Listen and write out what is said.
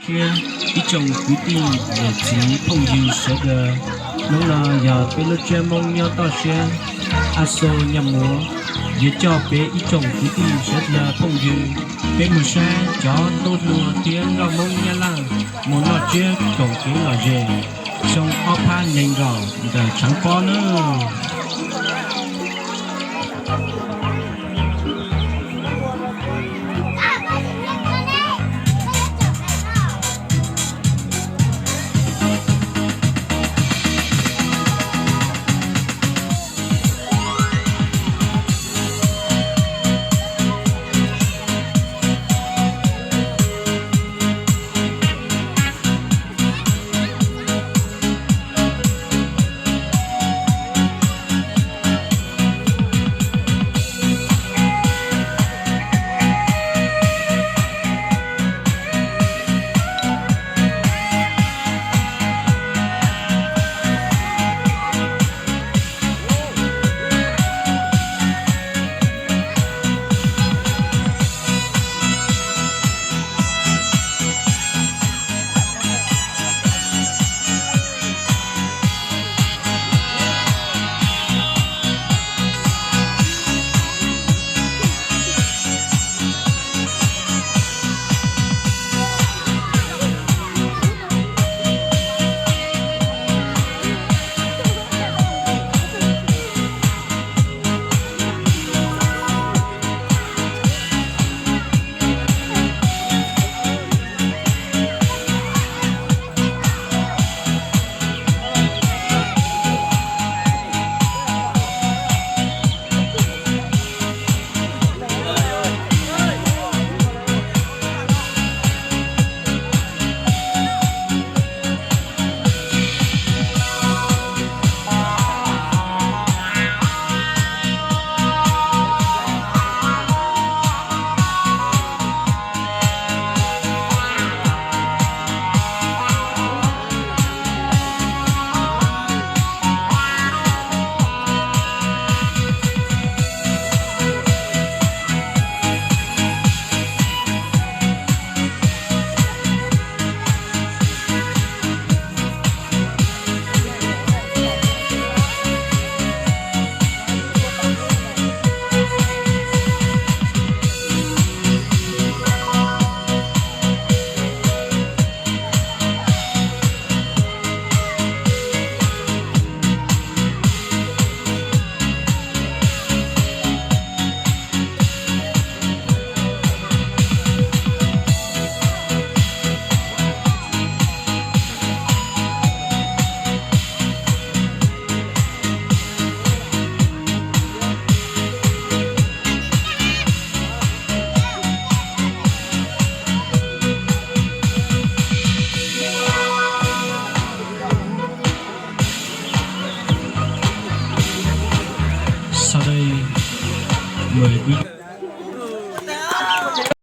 Siab ib tsoom kwv tij niam txiv phooj ywg sawv daws, hnub no yog peb lub tsiab Hmoob nyob toj siab, A Xo Nyaj Muas yuav coj peb ib tsoom kwv tij sawv daws phooj ywg, peb mus saib cov tub hluas thiab nkauj Hmoob Nyab Laj mus noj tsiab koom kev lom zem xyoo ob phav nees nkaum ntawm Tshav Pob nawb. Sau đây mời quý vị